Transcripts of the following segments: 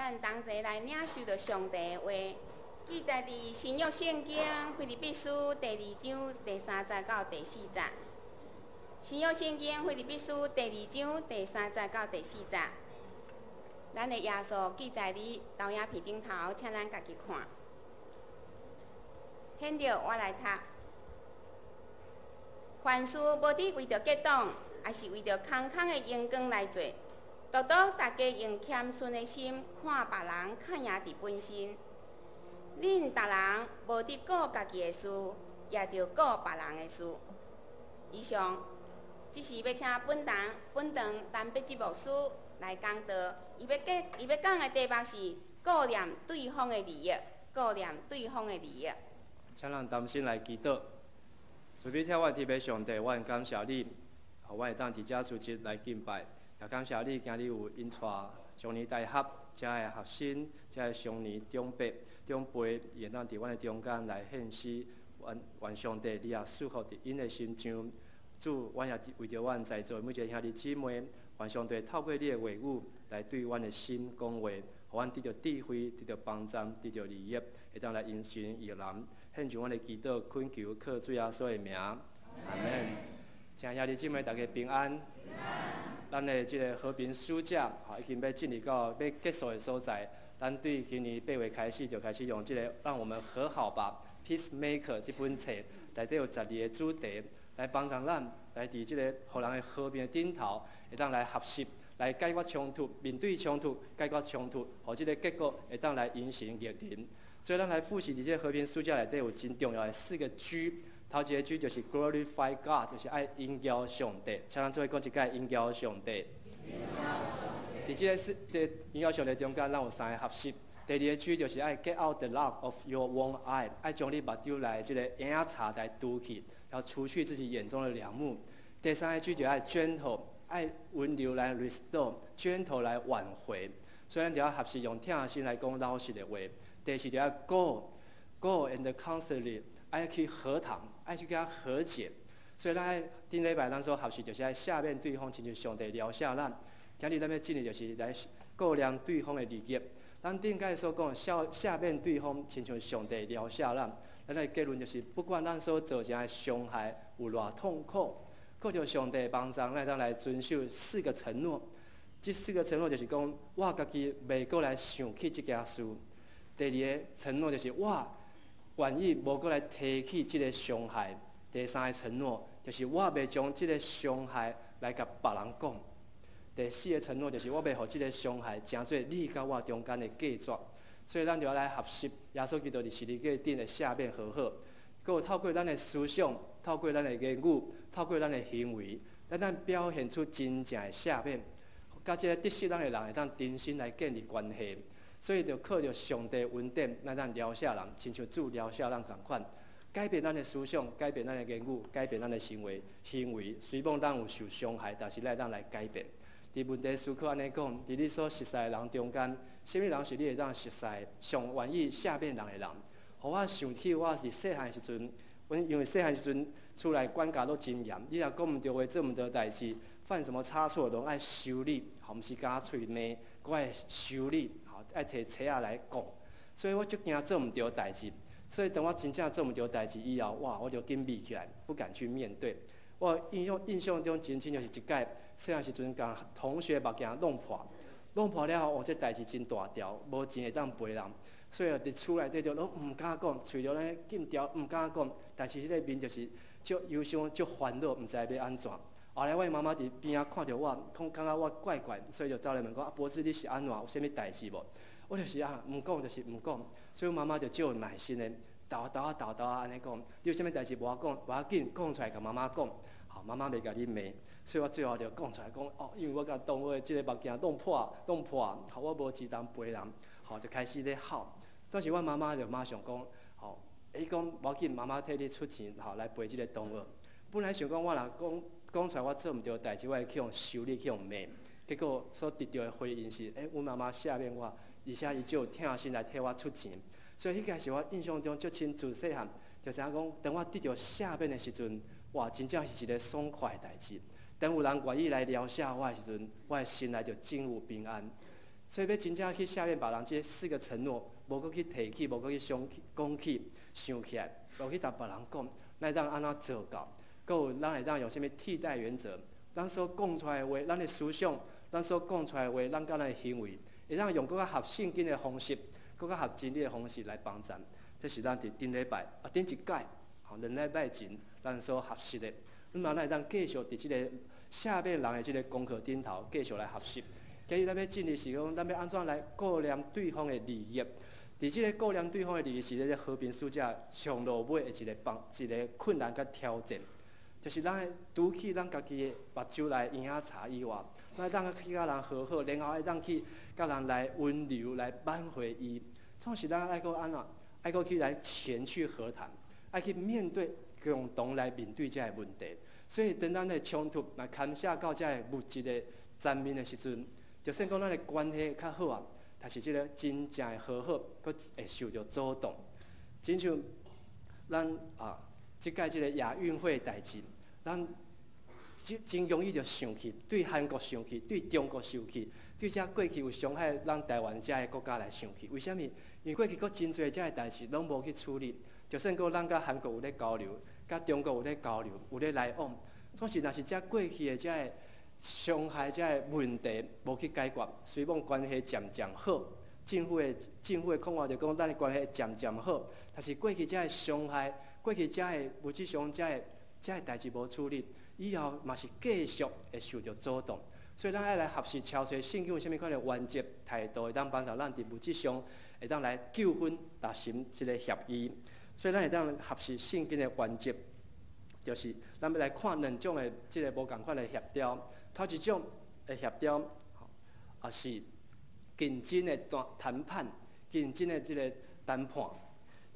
咱同齊來領受著上帝的話，記載佇新約聖經腓立比書第二章第三節到第四節。新約聖經腓立比書第二章第三節到第四節，咱的頁數記載佇投影片頂頭，請咱家己看。現著我來讀。凡事無佇為著結黨，抑是為著空空的榮光來做，獨獨大家用謙遜的心看別人較贏佇本身。恁逐人無佇顧家己的事，也著顧別人的事。以上，這是欲請本堂本堂陳必志牧師來講道，伊欲講的題目是顧念對方的利益，顧念對方的利益。請咱同心來祈禱。慈悲疼阮天父上帝，我很感謝你，予阮會當佇遮組織來敬拜，也感謝你今日有𪜶帶松年大學遮的學生，遮的松年長輩長輩，會當佇阮的中間來獻詩，願願上帝你也賜福佇𪜶的身上。主，阮也為著阮在座每一个兄弟姊妹，願上帝透過你的話語來對阮的心講話，予阮得著智慧，得著幫助，得著利益，會當來榮神益人。獻上阮的祈禱，懇求靠主耶穌的名，阿門。請兄弟姊妹大家平安。咱的這个和平暑假，吼，已經欲進入到欲結束的所在。咱對今年8月開始就開始用這个“讓我們和好吧 ”（Peacemaker）這本冊，內底有12个主題，來幫助咱來佇這個予人的和平的頂頭，會當來學習，來解決衝突，面對衝突，解決衝突，予這个結果會當來榮神益人。所以，咱來複習佇這個和平暑假內底有真重要的四個 G。頭一个 G 就是 Glorify God，就是愛榮耀上帝。請咱做伙講一擺榮耀上帝。佇這个是佇榮耀上帝中間，咱有三个學習。第二个 G 就是愛 Get out the log of your own eye，愛將你目睭內這个影柴來除去，要除去自己眼中的梁木。第三个 G 就愛 gentle，愛溫柔來 restore，gentle 來挽回。所以咱就要學習用疼心來講老實的話。第四就愛 go，go and counseling，愛去和談，愛去共伊和解。所以咱愛頂禮拜咱所學習就是愛赦免對方，親像上帝饒赦咱。今日咱欲進入就是來顧念對方的利益。咱頂擺所講赦赦免對方，親像上帝饒赦咱。咱的結論就是，不管咱所造成的傷害有偌痛苦，靠著上帝幫助，咱會當來遵守四個承諾。這四個承諾就是講，我家己袂閣來想起這件事。第二个承諾就是，我願意無閣來提起這个傷害。第三个承諾就是，我袂將這个傷害來共別人講。第四个承諾就是，我袂予這个傷害成做你佮我中間的隔絕。所以，咱就要來學習耶穌基督佇十字架頂的赦免和好，閣有透過咱的思想、透過咱的言語、透過咱的行為，咱表現出真正的赦免，佮這个得失咱的人會當重新來建立關係。所以，就靠著上帝恩典，咱當饒赦人，親像主饒赦咱仝款，改變咱的思想，改變咱的言語，改變咱的行為。行為雖罔咱有受傷害，但是咱會當來改變。佇問題思考按呢講，佇你所熟似的人中間，啥物人是你會當熟似、上願意赦免人的人？予我想起我是細漢時陣，阮因為細漢時陣厝內管教攏真嚴，你若講毋對話、做毋對代誌，犯什麼差錯，攏愛修理，吼，毋是共喙罵，閣愛修理，吼，愛提錘仔來講。所以我足驚做毋對代誌。所以當我真正做毋對代誌以後，哇，我就緊覕起來，不敢去面對。我印象中真清就是一擺細漢時陣，共同學目鏡弄破，弄破了後，哦，這代誌真大條，無錢會當賠人，所以佇厝內底就攏毋敢講，喙就咧禁牢，毋敢講。但是彼个面就是足憂傷、足煩惱，毋知欲按怎。後來我媽媽佇邊仔看著我，講感覺我怪怪，所以就走來問講：啊，博智你是按怎？有啥物代誌無？我就是啊，毋講就是毋講，所以媽媽就足有耐心的，沓沓仔沓沓仔按呢講。你有啥物代誌無愛講，無要緊，講出來共媽媽講。好，媽媽袂共你罵，所以我最後就講出來講，哦，因為我共同學這个目鏡弄破，弄破，好，我無錢通賠人，好，就開始咧哭。當時阮媽媽就馬上講，吼，伊講無要緊，媽媽替你出錢，吼，來賠這个同學。本來想講我若講講出來，我做毋對代誌，我會去予修理，去予罵。結果所得著的回應是，欸，阮媽媽赦免我，而且伊足有疼心來替我出錢。所以彼个是我印象中足深，自細漢就知影講，當我得著赦免的時陣，哇，真正是一个爽快的代誌。當有人願意來饒赦我的時陣，我的心內就真有平安。所以欲真正去赦免別人，這四個承諾，無閣去提起，無閣去想起、講起、想起來，無去共別人講，咱會當按怎做到？閣有咱會當用啥物替代原則？咱所講出來的話，咱的思想，咱所講出來的話，咱佮咱的行為，會當用閣較合聖經的方式，閣較合真理的方式來幫贊。這是咱佇頂禮拜啊頂一屆，吼2禮拜前咱所學習的。咱嘛會當繼續佇這个赦免人的這个功課頂頭繼續來學習。今日咱欲進入是講，咱欲按怎來顧念對方的利益？佇這个顧念對方的利益是咧個和平使者上落尾的一个幫一个困難佮挑戰，就是咱愛除去咱家己的目睭內蠅仔柴以外，咱會當去佮人和好，然後會當去佮人來溫柔來挽回伊。總是咱愛閣按怎？愛閣去來前去和談，愛去面對共同來面對這个問題。所以當咱的衝突若牽涉到這个物質的層面的時陣，就算講咱的關係較好啊，但是這个真正的和好，閣會受著阻擋。親像咱啊，這屆這个亞運會代誌，咱真真容易就生氣，對韓國生氣，對中國生氣，對這過去有傷害咱台灣這个國家來生氣。為啥物？因為過去閣真濟這个代誌攏無去處理。就算講咱佮韓國有咧交流，佮中國有咧交流，有咧來往，總是若是這過去的這个傷害這个問題無去解決，雖罔關係漸漸好，政府的講法就講咱的關係漸漸好，但是過去這个傷害，過去這个物質上這个代誌無處理，以後嘛是繼續會受著阻擋。所以咱愛來學習超越聖經有啥物款的原則態度，會當幫助咱佇物質上會當來糾紛達成這个協議。所以咱會當學習聖經的原則，就是咱欲來看兩種的這个無仝款的協調。頭一種的協調，也是競爭的談談判，競爭的這个談判，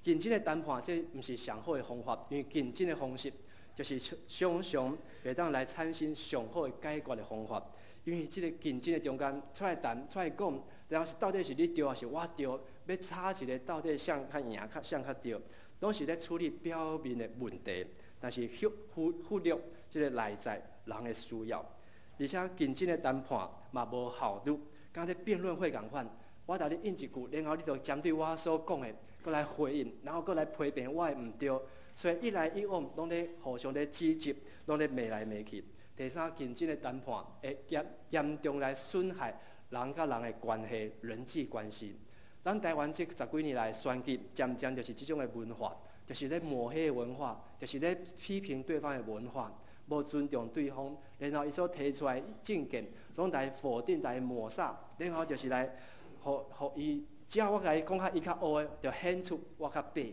競爭的談判，這毋是上好的方法，因為競爭的方式就是常常袂當來產生上好的解決的方法。因為這个競爭的中間出來談出來講，然後是到底是你對還是我對，欲吵一个到底誰較贏較誰較對，攏是咧處理表面的問題，但是忽忽略這个內在人的需要。而且競爭的談判嘛無效率，敢咧辯論會仝款，我共你應一句，然後你就針對我所講的，閣來回應，然後閣來批評我的毋對，所以一來一往，攏咧互相咧指責，攏咧罵來罵去。第三，競爭的談判會嚴嚴重來損害人佮人的關係、人際關係。咱台灣這十幾年來選舉，漸漸就是這種的文化，就是咧抹黑的文化，就是咧批評對方的文化。無尊重對方，然後伊所提出來政見，攏來否定、來抹煞，然後就是來，予予伊，只要我共伊講較伊較烏的，就顯出我較白。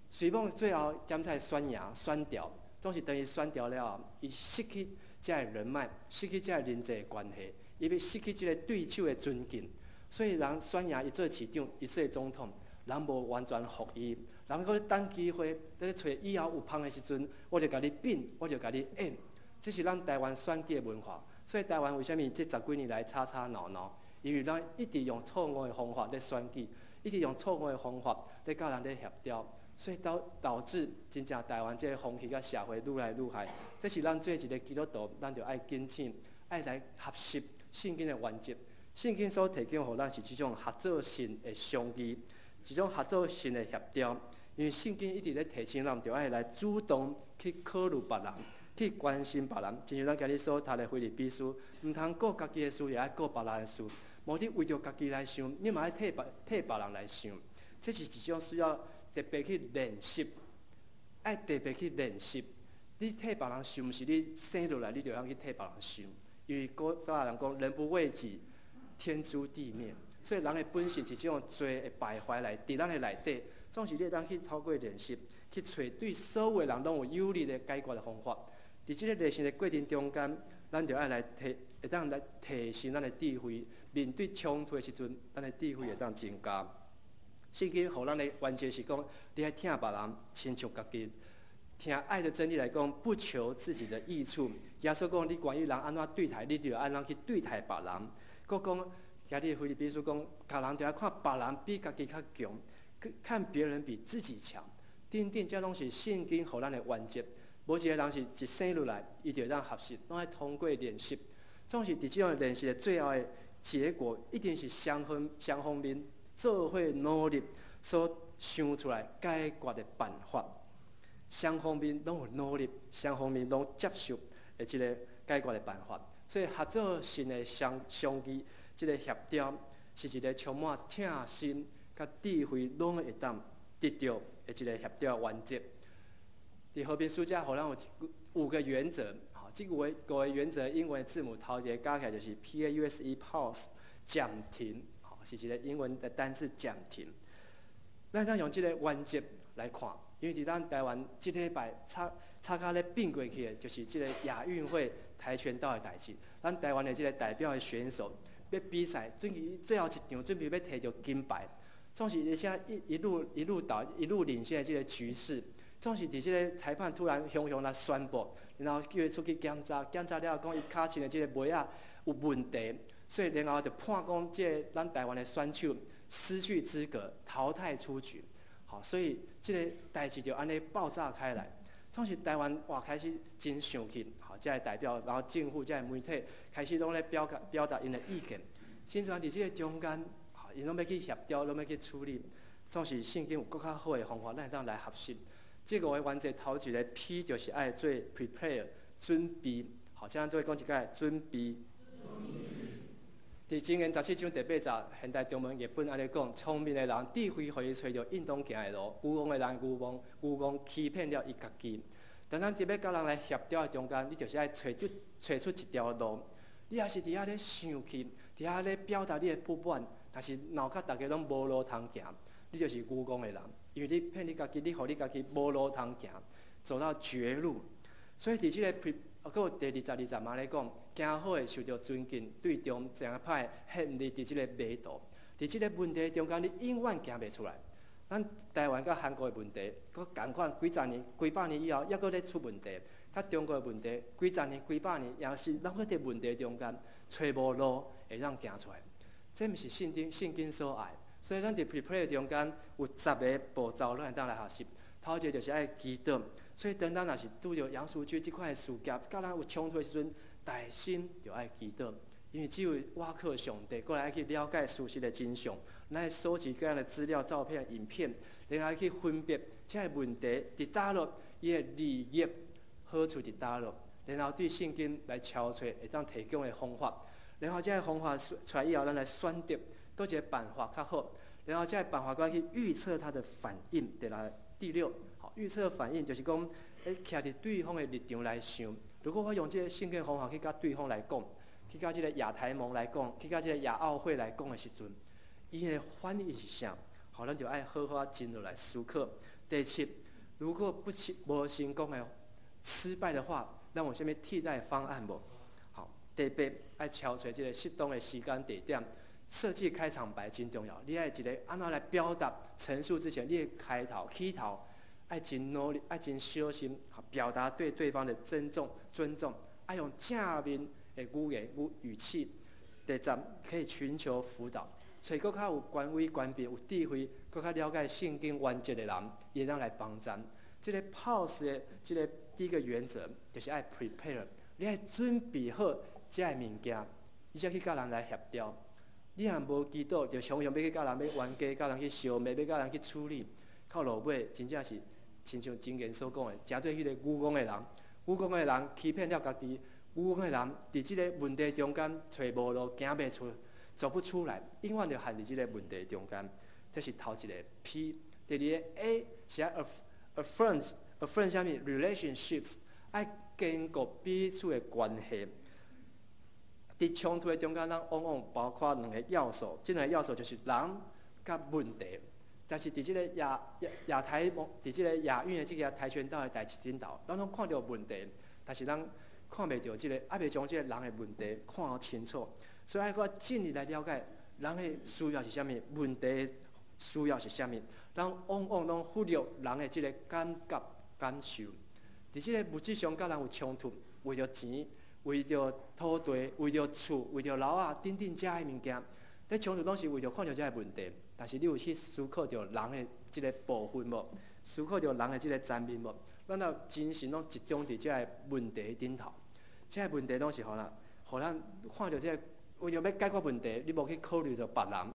雖罔最後檢採選贏選掉，總是當伊選掉了後，伊失去這个人脈，失去這个人際關係，伊欲失去這个對手的尊敬。所以人選贏伊做市長，伊做總統，人無完全服伊，人閣咧等機會，咧揣以後有芳的時陣，我就共你變，我就共你演。這是咱台灣選舉的文化。所以台灣為啥物這十幾年來吵吵鬧鬧？因為咱一直用錯誤的方法咧選舉，一直用錯誤的方法咧佮人咧協調，所以導導致真正台灣這个風氣佮社會愈來愈害。這是咱做一个基督徒，咱就愛警醒，愛來學習聖經的原則。聖經所提供予咱是這種合作性的相遇，這種合作性的協調。因為聖經一直咧提醒咱，著愛來主動去考慮別人，去關心別人。親像咱今日所讀的腓立比書，毋通顧家己的事，也愛顧別人的事。無你為著家己來想，你嘛愛替別人來想。這是一種需要特別去練習，愛特別去練習。你替別人想，毋是你生落來你就曉去替別人想。因為古早人講，人不為己，天誅地滅。所以人的本性是這種罪的敗壞來，佇咱的內底，總是你會當去透過練習，去揣對所有人攏有有利的解決的方法。佇這个練習的過程中間，咱就愛來提，會當來提升咱的智慧。面對衝突的時陣，咱的智慧會當增加。聖經予咱的原則是講，你愛疼別人，親像家己。疼愛的真理來講，不求自己的益處。耶穌講，你關於人按怎對待，你就按怎去對待別人。閣講，今日腓立比書講，別人就愛看別人比家己較強，看別人比自己強。等等，這攏是聖經予咱的原則。無一个人是一生落來，伊就會當學習，攏愛通過練習。總是佇這種練習的最後的結果，一定是雙方面做伙努力所想出來解決的辦法。雙方面攏有努力，雙方面攏接受的這个解決的辦法。所以合作性的相議，這个協調是一个充滿疼心佮智慧，攏會當得著的一个協調原則。佇和平使者，予咱有五個原則，吼，這五個原則英文字母頭一个加起來就是 PAUSE pause 暫停，吼，是一个英文的單字暫停。咱用這个原則來看，因為佇咱台灣這禮拜吵甲咧變過去的，就是這个亞運會跆拳道的代誌。咱台灣的這个代表的選手欲比賽，準備最後一場，準備欲提著金牌，總是而且一路倒一路領先的這个局勢。總是佇這个裁判突然雄雄來宣布，然後叫伊出去檢查，檢查了後講伊跤穿的這个襪仔有問題，所以然後就判講這个咱台灣的選手失去資格，淘汰出局。好，所以這个代誌就按呢爆炸開來。總是台灣哇開始真生氣，好，這个代表，然後政府這个媒體開始攏咧表達𪜶的意見。真濟佇這个中間，好，𪜶攏欲去協調，攏欲去處理。總是聖經有閣較好的方法，咱會當來學習。這五個原則頭一个 P 就是愛做 prepare 準備，好，請咱做伙講一擺準備。佇箴言17章第8節，現代中文譯本按呢講：聰明的人智慧予伊揣著應當行的路，愚戇的人愚戇欺騙了伊家己。當咱佇欲佮人來協調的中間，你就是愛揣出一條路。你若是佇遐咧生氣，佇遐咧表達你的不滿，但是鬧甲逐家攏無路通行，你就是愚戇的人，因為你騙你家己，你予你家己無路通行，走到絕路。所以佇這个 pre，閣有第22節嘛咧講，行好會受著尊敬，對中誠歹陷入佇這个迷途。佇這个問題中間，你永遠行袂出來。咱台灣佮韓國的問題，閣仝款幾十年、幾百年以後，猶閣咧出問題。佮中國的問題，幾十年、幾百年，也是攏閣佇問題中間，揣無路會當行出來。這毋是聖經所愛。所以咱佇 prepare 中間有10個步驟，咱會當來學習。頭一个就是愛祈禱。所以當咱若是拄著楊淑君這款的事件，佮咱有衝突的時陣，耐心就愛祈禱，因為只有倚靠上帝，閣來愛去了解事實的真相，咱愛蒐集各樣的資料、照片、影片，然後去分別這个問題佇佗落，伊的利益好處佇佗落，然後對聖經來敲揣會當提供的方法，然後這个方法出來以後，咱來選擇佗一个辦法較好，然後這个辦法閣去預測他的反應，第六，第六，好，預測反應就是講，徛佇對方的立場來想，如果我用這个聖經方法去佮對方來講，去佮這个亞台盟來講，去佮這個亞奧會來講的時陣，伊的反應是啥？好，咱就愛好好靜落來思考。第七，如果不成無成功的失敗的話，咱有啥物替代方案無？好，第八，愛敲揣這个適當的時間地點，設計開場白真重要。你愛一个按怎來表達陳述之前，你的開頭起頭愛真努力，愛真小心，表達對對方的尊重、尊重，愛用正面的語言、語氣。第10，可以尋求輔導，揣閣較有權威、權柄、有智慧，閣較了解聖經原則的人，伊會當來幫贊。這个 pause 的這个第一個原則，就是愛 prepare，你愛準備好這个物件，你才去佮人來協調。你若無祈禱，就常常欲去佮人欲冤家，佮人去相罵，欲佮人去處理，到落尾真正是親像箴言所講的，成做彼个愚戇的人，愚戇的人欺騙了家己，愚戇的人佇這个問題中間揣無路，行袂出，走不出來，永遠就陷佇這个問題中間。這是頭一個 P，第二個 A 是愛 affirm 啥物 relationships，愛堅固彼此的關係。佇衝突的中間，咱往往包括兩個要素，這兩個要素就是人佮問題。但是佇這个亞台盟，佇這個亞運的這个跆拳道的代誌頂頭，咱攏看著問題，但是咱看袂著這个，猶未將這個人的問題看清楚，所以愛閣進入來了解人的需要是啥物，問題需要是啥物，咱往往攏忽略人的這个感覺感受。佇這个物質上佮人有衝突，為著錢，為著土地，為著厝，為著樓仔等等遮的物件，這衝突攏是為著看著遮个問題。但是你有去思考著人的這个部分無？思考著人的這个層面無？咱若精神攏集中佇遮个問題頂頭，這个問題攏是予咱看著這个為著欲解決問題，你無去考慮著別人。